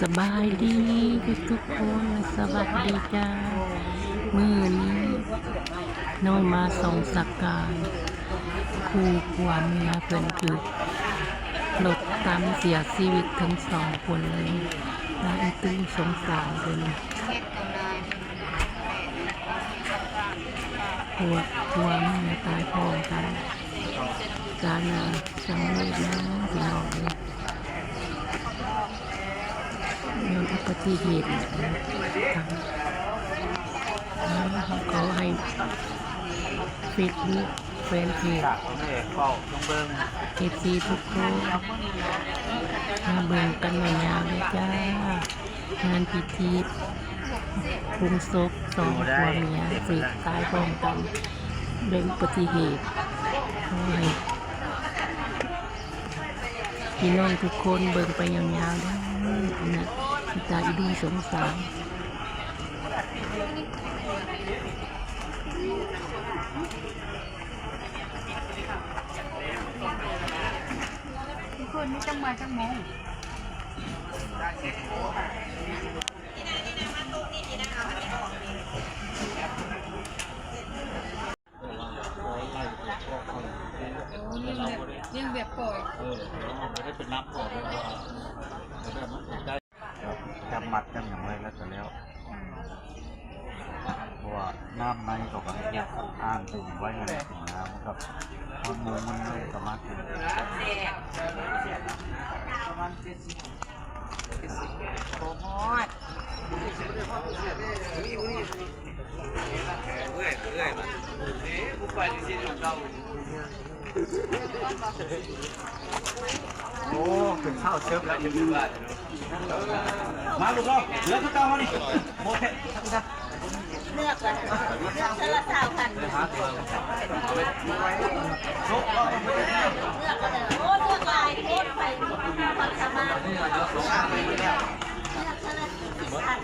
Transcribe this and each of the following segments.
ສະບາຍດີທຸກໆຄົນ ສະຫວັດດີຈ້າ. ມື້ນີ້ນ້ອງມາສ່ອງສະການ ຄູ່ຜົວເມຍເພິ່ນຖືກລົດຕຳເສຍຊີວິດທັງສອງຄົນເລີຍ. ໜ້າເອັນດູສົງສານເພິ່ນ. ຜົວ ຜົວເມຍຕາຍພ້ອມກັນ ການາງສັງເວດນາ ພີ່ນ້ອງເອີຍ. ຍ້ອນອຸບັດຕິເຫດນີ້ແຫຼະ ທາງ ຂໍໃຫ້ເຟສບຸກ ແຟນເພຈ ເອັຟຊີທຸກຄົນ ມາເບິ່ງກັນຍາວໆເດີຈ້າ. ງານພິທີປຸງສົບສອງຜົວເມຍທີ່ຕາຍພ້ອມກັນໂດຍອຸບັດຕິເຫດ. ຂໍໃຫ້ພີ່ນ້ອງທຸກຄົນເບິ່ງໄປຍາວໆເດີ. ໜ້າຕາອີ່ດູສົງສານ. ຄືນນີ້ຈັກມາຈັກໂມງ? ໂອ້ ລຽງແບບ ລຽງແບບປ່ອຍ ເອີ ບໍ່ໄດ້ໄປນັບອອກ ເພາະວ່າແບບມັນໃກ້ ຈັບມັດຈັບຫຍັງໄວ້ແລ້ວກໍແລ້ວ. ອືມ ເພາະວ່ານ້ຳໃນເຂົາກໍເຮັດອ່າງຕຶງໄວ້ຫັ້ນນະ ມັນກໍຮອດໂມງມັນກໍມາເຖິງ ປະມານເຈັດສິບ ບໍ່ຮອດ ເມື່ອຍ ເມື່ອຍ ເມື່ອຍ ເອີ ບໍ່ໄປຊິເກົ່າ. ໂອ້ ເປັນເຊົ້າເຊີບແລ້ວ ມາລູກເອີຍ ເຫຼືອຄືເກົ່າເຮົານີ້ ບໍ່ແທ້ ເລືອກ ເລືອກເທື່ອລະຊາວພັນ ເລືອກ ເລືອກ ເລືອກ ເລືອກ ເລືອກ ເລືອກ ເລືອກຫຼາຍໂພດ ໄປຄວາມສາມາດ ເລືອກເທື່ອລະສິບພັນ.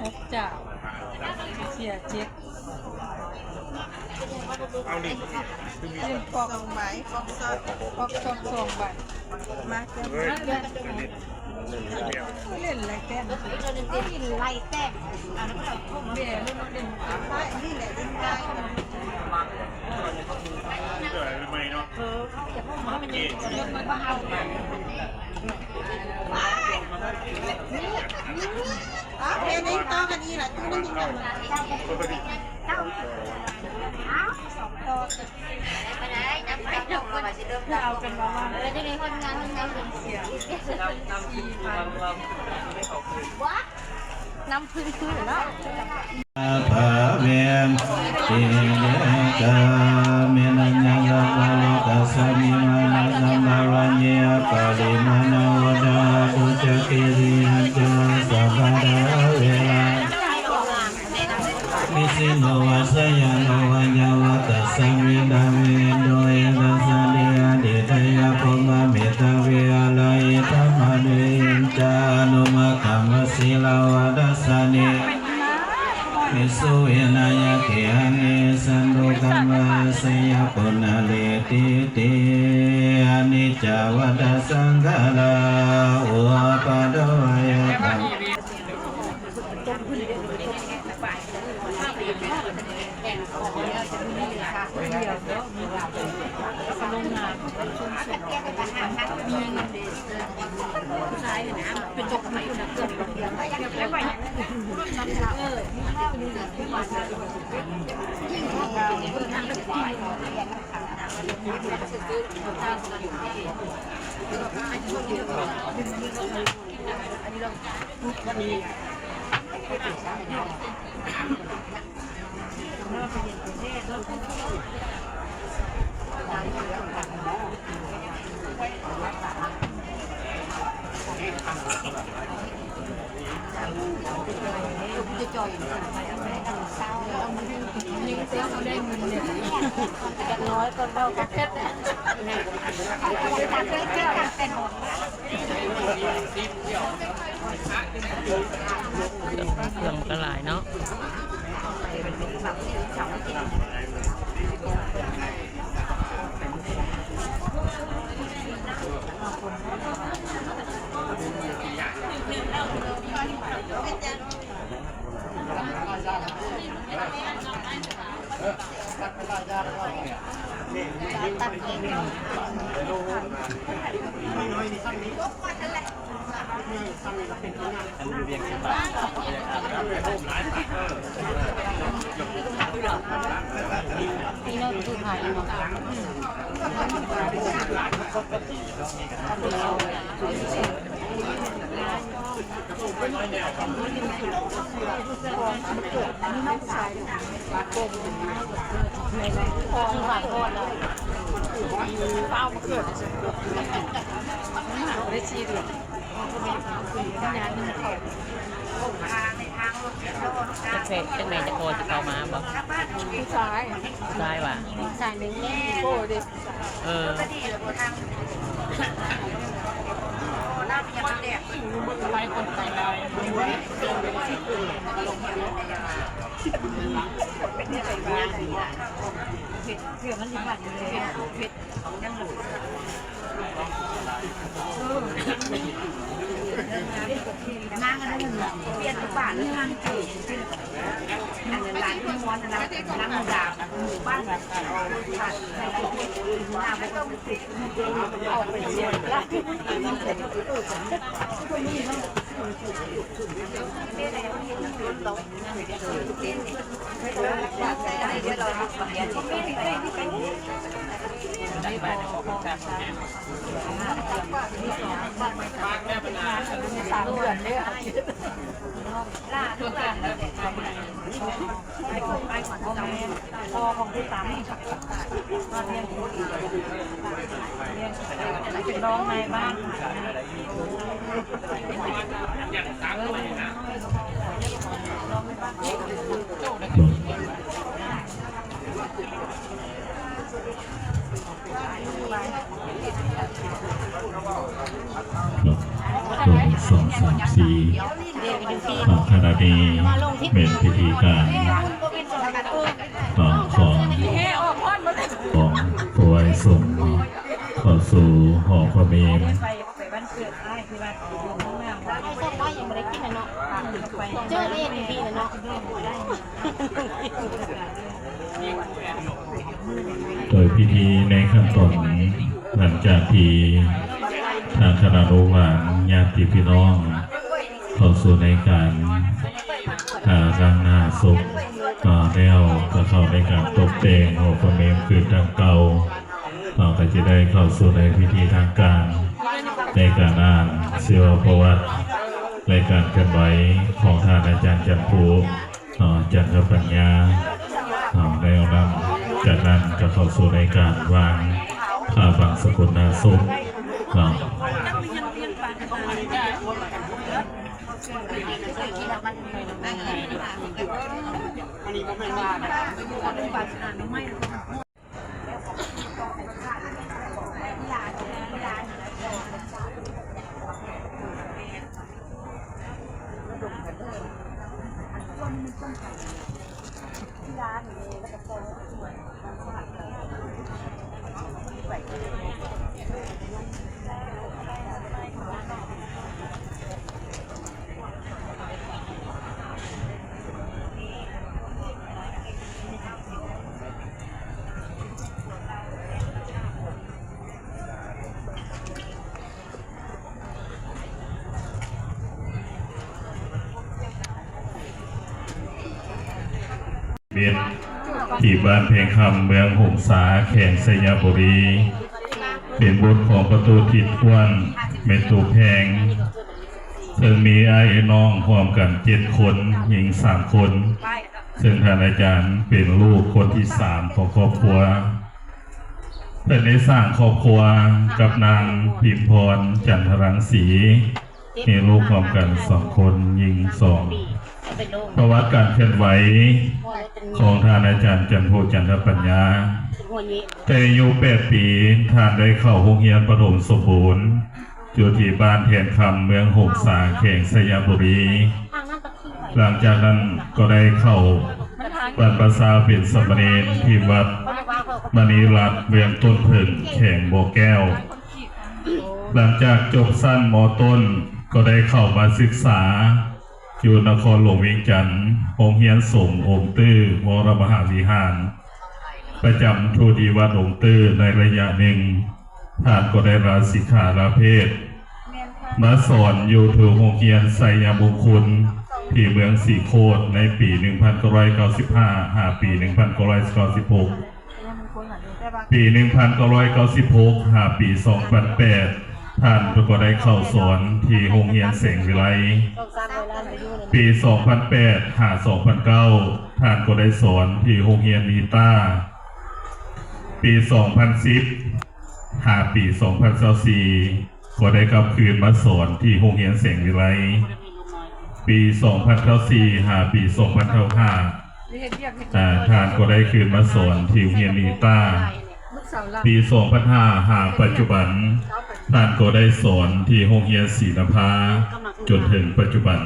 ຫົກຈານ ເສຍເຈັດ ເອົາໜຶ່ງ ໜຶ່ງປອກ ສອງໃບ ປອກຊັອດ ປອກຊັອດສອງໃບ ມາເຈົ້າ ມາເຈົ້າ ເອີຍ ມາເຈົ້າ ເຫຼັ້ນໄລ່ແຕ້ມ ເຫຼັ້ນໄລ່ແຕ້ມ ອັນນັ້ນເຂົາເບເລີຍເນາະ ເຫຼັ້ນໄລ່ ນີ້ແຫຼະ ເຫຼັ້ນໄລ່ ເອີ ເຮົາຢາກເອົາມາ ມັນຍັງເອົາ ອ້າວ ແມ່ນເອງຕໍ່ກັນອີກລະ ຕູ້ນັ້ນອີກລະ ເອົາ ເອົາ ເອົາ ເອົາກັນວ່າ ວ່າ ເອີ ຈັ່ງໃດ ຄົນງານ ຄົນງານເສຍ ສີ່ພັນ ນ້ຳ ນຳພື້ນຄືນເນາະ ພະເວນຕິເຍກາ ເມນະຍັງ ລະກະໂລກັດສະມິ ມານະສັມພາວັນເຍ ອະປະລິມານະໂຫດາ ຕຸຈະກິລິຍັນຈາ ສະບາດາເວລາ ນິສິນໂນວາ ສະຍາໂນວາ ຍາວະຕະສະມິດດາເວ ເອນໂດ ເອກະສະຕິ ອະດີຕະຍະ ພົມມະມິດຕະເວ ອາລາຫິຕະມະນຸຍານຈາ ອະນຸມະກຳມະ ສີລາວະດັດສະເນ ວິສຸວິນະຍະເກຫະເນ ສັນຕຸກຳມະ ສະຍະປຸນນະເລຕິຕິ ອະນິດຈາວັດຕະສັງຂາລາ ອຸປາດາວະຍະທຳ ເປັນຕົວຂອງມັນຢູ່ນະເພື່ອນ ເອີ ຍິງເຂົາ ຍິງເຂົາ ຢ່າງນ້ອຍກໍເວົ້າກັບເພັດ ເຄື່ອງມັນກໍຫຼາຍເນາະ. ຈັກແມ່ ຈັກແມ່ຈັກພໍ່ຊິເຂົ້າມາບໍ່? ຜູ້ຊາຍ ຜູ້ຊາຍວ່າ ຜູ້ຊາຍໜຶ່ງ ໂອ້ເດ້ ເອີ ນາງອັນນັ້ນ ປ່ຽນບ້ານນາງ ອັນນັ້ນຫຼານມ່ວນນະ ນາງດາວ ບ້ານ ສາມເດືອນເດ້. ພໍ່ຂອງຜູ້ຕາຍ ເປັນຮອງນາຍບ້ານ. ໜຶ່ງ ສອງ ສາມ ສີ່ ອ່າ ຂະນະນີ້ແມ່ນພິທີການ ອ່າ ຂອງ ຂອງຖວາຍສົງເຂົ້າສູ່ຫໍພະເມນ. ໂດຍພິທີໃນຂັ້ນຕອນນີ້ ຫຼັງຈາກທີ່ທາງຄະນະລູກຫຼານ ຍາດຕິພີ່ນ້ອງ ເຂົ້າສູ່ໃນການ ອ່າ ລ້າງໜ້າສົບ ອ່າ ແລ້ວກໍເຂົ້າໃນການຕົບແຕ່ງຫໍພະເມນຄືນດັ່ງເກົ່າ. ເຮົາກໍຈະໄດ້ເຂົ້າສູ່ໃນພິທີທາງການ ໃນການອ່ານຊີວະປະຫວັດ ແລະ ການເຄື່ອນໄຫວຂອງທ່ານອາຈານຈັນພູ ເນາະ ຈັນທະປັນຍາ ເນາະ ແລ້ວນຳຈາກນັ້ນກໍເຂົ້າສູ່ໃນການວາງຜ້າບັງສະກຸນໜ້າສົບ ເນາະ. ທີ່ບ້ານແພງຄຳ ເມືອງຫົງສາ ແຂວງໄຊຍະບູລີ. ເປັນບົດຂອງປະຕູທິດອ້ວນ ແມ່ຕູ້ແພງ ເຊິ່ງມີອ້າຍເອື້ອຍນ້ອງຮວມກັນເຈັດຄົນ, ຍິງສາມຄົນ, ເຊິ່ງທ່ານອາຈານເປັນລູກຄົນທີສາມຂອງຄອບຄົວ. ເພິ່ນໄດ້ສ້າງຄອບຄົວກັບນາງພິມພອນ ຈັນທະລັງສີ ມີລູກຮວມກັນສອງຄົນ, ຍິງສອງ. ປະຫວັດການເຄື່ອນໄຫວຂອງທ່ານອາຈານ ຈັນໂພ ຈັນທະປັນຍາ. ແຕ່ອາຍຸແປດປີ ທ່ານໄດ້ເຂົ້າໂຮງຮຽນປະຖົມສົມບູນ ຢູ່ທີ່ບ້ານແທນຄຳ ເມືອງຫົງສາ ແຂວງໄຊຍະບູລີ. ຫຼັງຈາກນັ້ນກໍໄດ້ເຂົ້າບັນພະຊາເປັນສາມະເນນທີ່ວັດມະນີລັດ ເມືອງຕົ້ນເຜິ້ງ ແຂວງບໍ່ແກ້ວ. ຫຼັງຈາກຈົບຊັ້ນ ມ.ຕົ້ນ ກໍໄດ້ເຂົ້າມາສຶກສາຢູ່ນະຄອນຫຼວງວຽງຈັນ, ໂຮງຮຽນສົງອົງຕື້ ວໍລະມະຫາວິຫານ ປະຈຳຢູ່ທີ່ວັດອົງຕື້. ໃນໄລຍະໜຶ່ງ ທ່ານກໍໄດ້ລາສິກຂາລາເພດ ມາສອນຢູ່ທີ່ໂຮງຮຽນໄຊຍະມຸງຄຸນ ທີ່ເມືອງສີໂຄດ ໃນປີໜຶ່ງພັນເກົ້າຮ້ອຍເກົ້າສິບຫ້າ ຫາປີໜຶ່ງພັນເກົ້າຮ້ອຍເກົ້າສິບຫົກ. ປີໜຶ່ງພັນເກົ້າຮ້ອຍເກົ້າສິບຫົກ ຫາປີສອງພັນແປດ ທ່ານກໍໄດ້ເຂົ້າສອນທີ່ໂຮງຮຽນແສງວິໄລ. ປີສອງພັນແປດ ຫາສອງພັນເກົ້າ ທ່ານກໍໄດ້ສອນທີ່ໂຮງຮຽນນີຕ້າ. ປີສອງພັນສິບ ຫາປີສອງພັນຊາວສີ່ ກໍໄດ້ກັບຄືນມາສອນທີ່ໂຮງຮຽນແສງວິໄລ. ປີສອງພັນຊາວສີ່ ຫາປີສອງພັນຊາວຫ້າ ອາ ທ່ານກໍໄດ້ຄືນມາສອນທີ່ໂຮງຮຽນນີຕ້າ. ປີສອງພັນຫ້າ ຫາປັດຈຸບັນ ທ່ານກໍໄດ້ສອນທີ່ໂຮງຮຽນສີນະພາ ຈົນເຖິງປັດຈຸບັນ.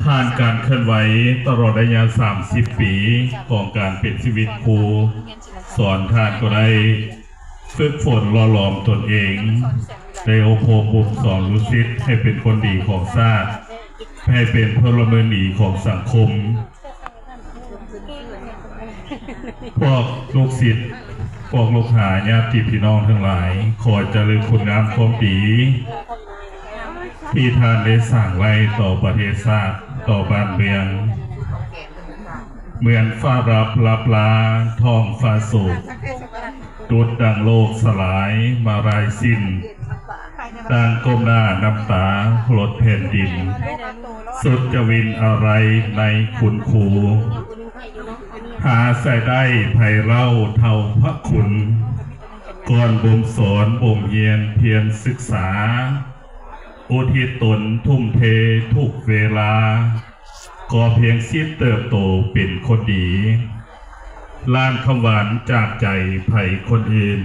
ຜ່ານການເຄື່ອນໄຫວຕະຫຼອດໄລຍະສາມສິບປີຂອງການເປັນຊີວິດຄູສອນ, ທ່ານກໍໄດ້ຝຶກຝົນຫຼໍ່ຫຼອມຕົນເອງ, ໄດ້ອົບຮົມບົ່ມສອນລູກສິດໃຫ້ເປັນຄົນດີຂອງຊາດ, ໃຫ້ເປັນພົນລະເມືອງດີຂອງສັງຄົມ. ພວກລູກສິດ, ພວກລູກຫາ, ຍາດຕິພີ່ນ້ອງທັງຫຼາຍ, ຂໍຈະລຶກຄຸນງາມຄວາມດີທີ່ທ່ານໄດ້ສ້າງໄວ້ຕໍ່ປະເທດຊາດ, ຕໍ່ບ້ານເມືອງ, ເໝືອນຟ້າລັບຫຼັບລາ, ທ້ອງຟ້າໂສກ, ດຸດດັ່ງໂລກສະຫຼາຍມາຫຼາຍສິ້ນ, ຕ່າງກົ້ມໜ້ານ້ຳຕາລົດແຜ່ນດິນ, ສຸດຈະວິນອາໄລໃນຄຸນຄູ. ຫາໃສໄດ້ໃຜເລົ່າເທົ່າພະຄຸນ, ກ່ອນບົ່ມສອນບົ່ມຮຽນພຽນສຶກສາ, ອຸທິດຕົນທຸ່ມເທທຸກເວລາ, ກໍພຽງສິດເຕີບໂຕເປັນຄົນດີ. ລ້ານຄຳຫວານຈາກໃຈໃຜຄົນອື່ນ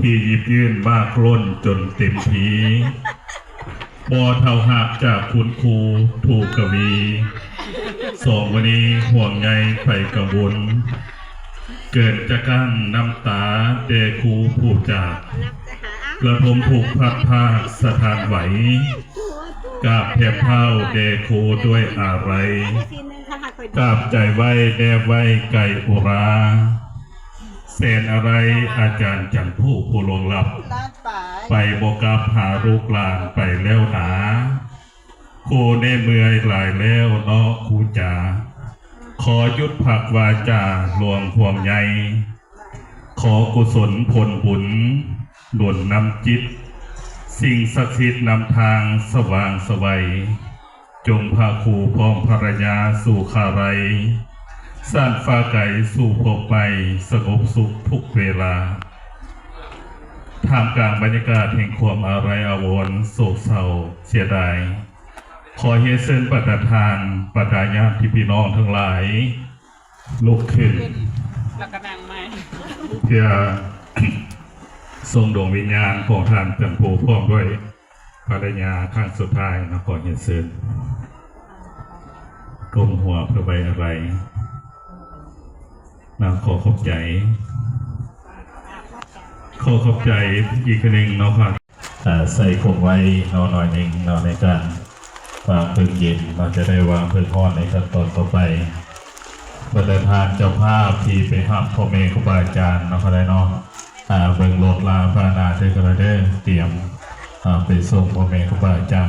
ທີ່ຢິບຍື່ນມາກລົ້ນຈົນເຕັມທີ, ບໍ່ເທົ່າຮັກຈາກຄຸນຄູທຸກກະວີ. ສອງມື້ນີ້ຫ່ວງໃຍໃຜກັງວົນ, ເກີນຈະກັ້ນນ້ຳຕາແດ່ຄູຜູ້ຈາກ, ລະທົມທຸກພັດພາກສະທ້ານໄຫວ. ກາບແທບເທົ້າແດ່ຄູດ້ວຍອາໄລ, ກາບໃຈໄວ້ແນບໄວ້ໄກອຸຣາ. ແສນອາໄລອາຈານຈັນພູຜູ້ລ່ວງລັບ, ໄປບໍ່ກັບຫາລູກຫຼານໄປແລ້ວໜາ. ຄູແນເມື່ອຍຫຼາຍແລ້ວເນາະຄູຈາ, ຂໍຢຸດພັກວາຈາຫຼວງຫ່ວງໃຍ. ຂໍກຸສົນຜົນບຸນໜູນນຳຈິດ, ສິ່ງສັກສິດນຳທາງສະຫວ່າງສະໄຫວ, ຈົ່ງພາຄູພ້ອມພັນລະຍາສູ່ຄາໄລ, ສານຟ້າໄກສູ່ພົບໃໝ່ສະຫງົບສຸກທຸກເວລາ. ທ່າມກາງບັນຍາກາດແຫ່ງຄວາມອາໄລອາວອນໂສກເສົ້າເສຍດາຍ, ຂໍຮຽນເຊີນບັນດາທ່ານ, ບັນດາຍາດພີ່ນ້ອງທັງຫຼາຍ ລຸກຂຶ້ນ ແລ້ວກໍນັ່ງໃໝ່ ເພື່ອສົ່ງດວງວິນຍານຂອງທ່ານຈັນພູ ພ້ອມດ້ວຍພັນລະຍາຄັ້ງສຸດທ້າຍເນາະ. ຂໍຮຽນເຊີນ ກົ້ມຫົວເພື່ອໄວ້ອາໄລນຳ. ຂໍຂອບໃຈ, ຂໍຂອບໃຈອີກເທື່ອໜຶ່ງເນາະ. ອາ ໃສ່ຄົງໄວ້ເນາະ ໜ້ອຍໜຶ່ງເນາະ ໃນການວາງເຜິ້ງເຢັນເນາະ ຈະໄດ້ວາງເຜິ້ງຮ້ອນໃນຂັ້ນຕອນຕໍ່ໄປ. ບັນດາທ່ານເຈົ້າພາບທີ່ໄປຮັບພໍ່ແມ່ຄູບາອາຈານເນາະ ກໍໄດ້ເນາະ ອາ ເບິ່ງລົດລາພາຫະນະເດີ ກໍໄດ້ເດີ ຕຽມ ອາ ໄປສົ່ງພໍ່ແມ່ຄູບາອາຈານ.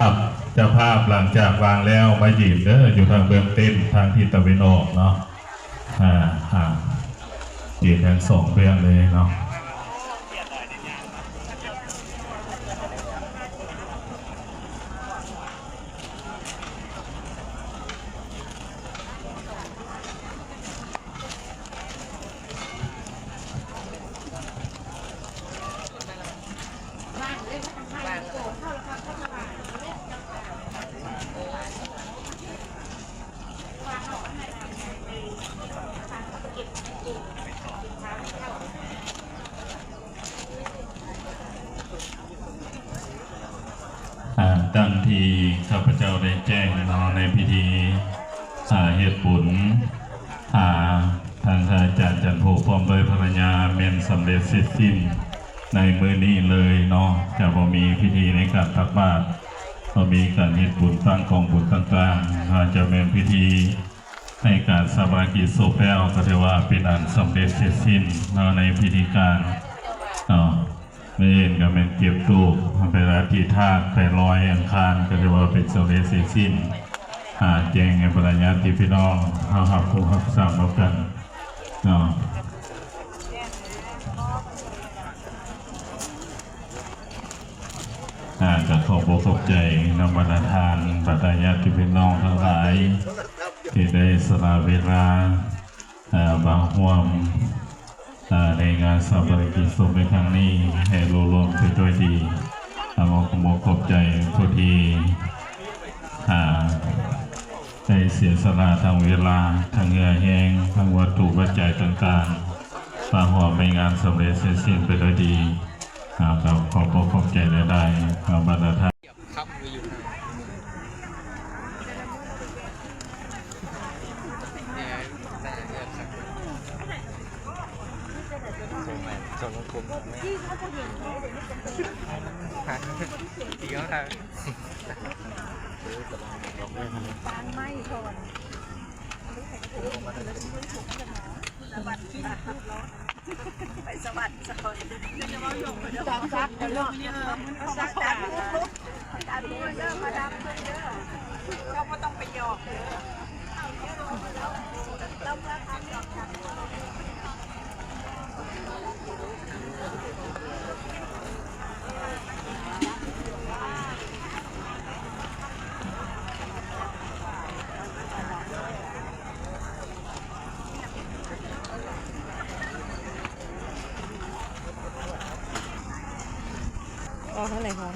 ຄັບ ຈ ເຈົ້າພາບຫຼັງຈາກວາງແລ້ວມາຢືນເດີ ຢູ່ທາງເບື້ອງເຕັ້ນທາງທິດຕາເວັນອອກເນາະ ອ່າ ອ່າ ຢືນທັງສອງເບື້ອງເລີຍເນາະ. ອ່າ ດັ່ງທີ່ຂ້າພະເຈົ້າໄດ້ແຈ້ງເນາະ ໃນພິທີ ອ່າ ເຮັດບຸນ ອ່າ ທ່ານພະອາຈານຈັນໂພ ພ້ອມດ້ວຍພັນລະຍາ ແມ່ນສຳເລັດເສັດສິ້ນໃນມື້ນີ້ເລີຍເນາະ ຈະບໍ່ມີພິທີໃນການຕັກບາດ ບໍ່ມີການເຮັດບຸນຕັ້ງກອງບຸນຕ່າງໆ ອາດຈະແມ່ນພິທີໃນການຊາປະນະກິດສົບແລ້ວ ກໍຖືວ່າເປັນອັນສຳເລັດເສັດສິ້ນເນາະ ໃນພິທີການເນາະ. ມື້ອື່ນກໍແມ່ນເກັບຕູບ ເວລາທີ່ທາດໄປລອຍອັງຄານ ກໍຖືວ່າເປັນສຳເລັດເສັດສິ້ນ ອາ ແຈ້ງໃຫ້ບັນດາຍາດຕິພີ່ນ້ອງເຮົາຮັບຮູ້ຮັບຊາບນຳກັນເນາະ. ອາ ກໍຂອບອົກຂອບໃຈນຳບັນດາທ່ານ ບັນດາຍາດຕິພີ່ນ້ອງທັງຫຼາຍ ທີ່ໄດ້ສະຫຼະເວລາ ເອີ ມາຮ່ວມ ເອີ ໃນງານຊາປະນະກິດສົບໃນຄັ້ງນີ້ ໃຫ້ລຸລ່ວງໄປດ້ວຍດີ. ເອົາ ຂໍຂອບໃຈຜູ້ທີ່ ເອີ ໄດ້ເສຍສະຫຼະທັງເວລາ ທັງເຫື່ອແຮງ ທັງວັດຖຸປັດໄຈຕ່າງໆ ມາຮ່ວມໃນງານສຳເລັດເສັດສິ້ນໄປດ້ວຍດີ. ເອົາ ກໍຂໍຂອບໃຈຫຼາຍໆ ເອົາ ບັນດາທ່ານ ໄປສະຫວັນຊະກ່ອນ ຈັກຈັກເນາະ ຈັກຈັກເດີ ມາດາມເພິ່ນເດີ ເຈົ້າບໍ່ຕ້ອງໄປຫຍອກເດີ ເຈົ້າເມືອຄຳດອກຈັກ. ອອກທາງໃດພອນ?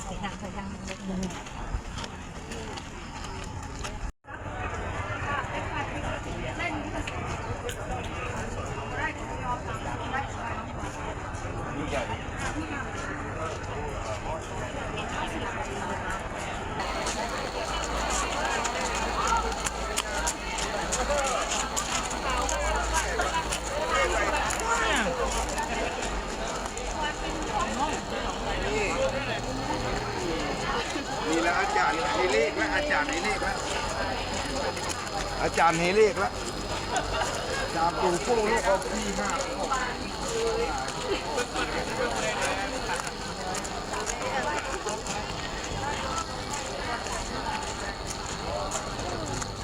ໄປທາງ ໄປທາງ. Ini lah ajar ni, ini lah ajar ni, ini lah. ອາຈານໃຫ້ເລກລະ ສາມໂຕໂປ້ໂລດ ອອກສີ່ຫ້າ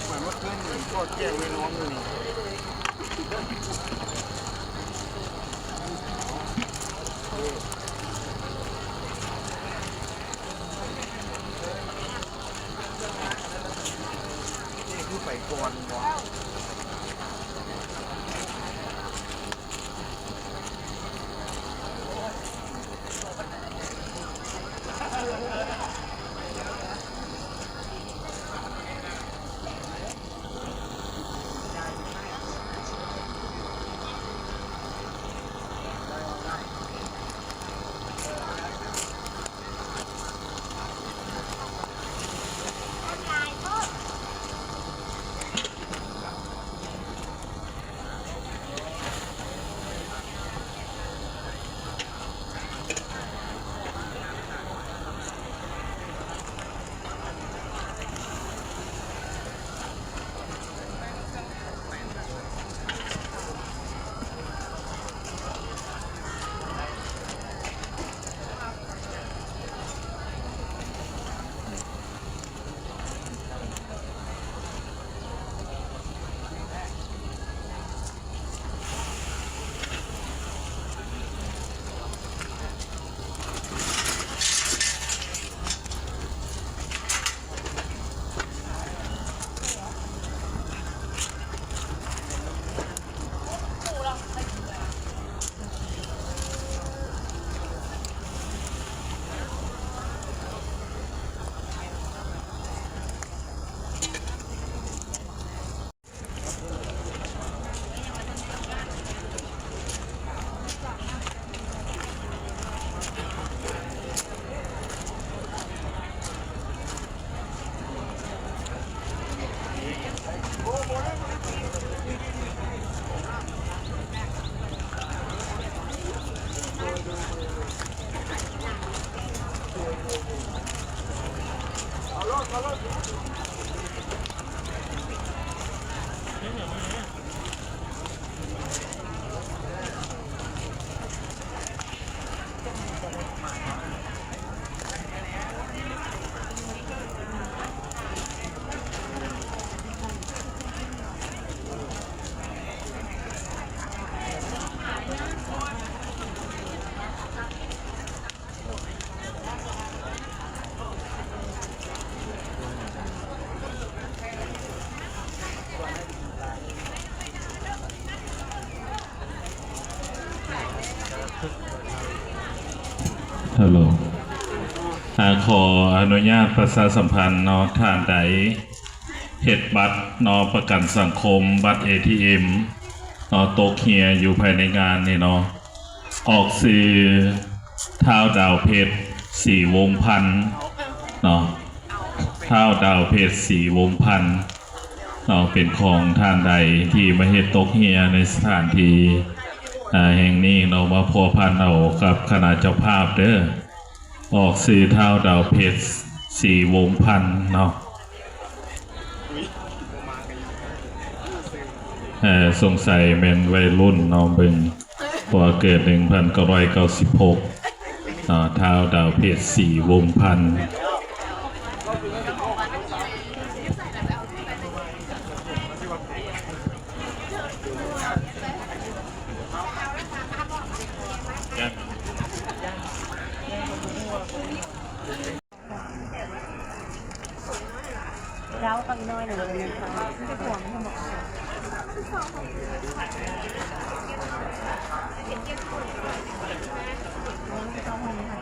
ມັນມາຂຶ້ນກໍແຈ້ງແນ່ນອນຢູ່ນີ້. ນີ້ຄືໄປກ່ອນບໍ? ຮັລໂຫຼ ອາ ຂໍອະນຸຍາດປະຊາສຳພັນເນາະ ທ່ານໃດເຮັດບັດເນາະ ປະກັນສັງຄົມ ບັດເອທີເອັມເນາະ ຕົກເຮ່ຍຢູ່ພາຍໃນງານນີ້ເນາະ ອອກຊື່ ທ້າວ ດາວເພັດ ສີວົງພັນ ເນາະ ທ້າວ ດາວເພັດ ສີວົງພັນ ເນາະ ເປັນຂອງທ່ານໃດທີ່ມາເຮັດຕົກເຮ່ຍໃນສະຖານທີ່ ອາ ແຫ່ງນີ້ເນາະ ມາພົວພັນເອົາກັບຄະນະເຈົ້າພາບເດີ້ ອອກຊື່ ທ້າວ ດາວເພັດ ສີວົງພັນ ເນາະ. ເອີ ສົງໄສແມ່ນໄວລຸ້ນເນາະ ເບິ່ງ ເພາະວ່າເກີດໜຶ່ງພັນເກົ້າຮ້ອຍເກົ້າສິບຫົກ ເນາະ ທ້າວ ດາວເພັດ ສີວົງພັນ. ເຈົ້າ ປັກນ້ອຍໜຶ່ງ ມັນຈະຂວາງ ເຈົ້າ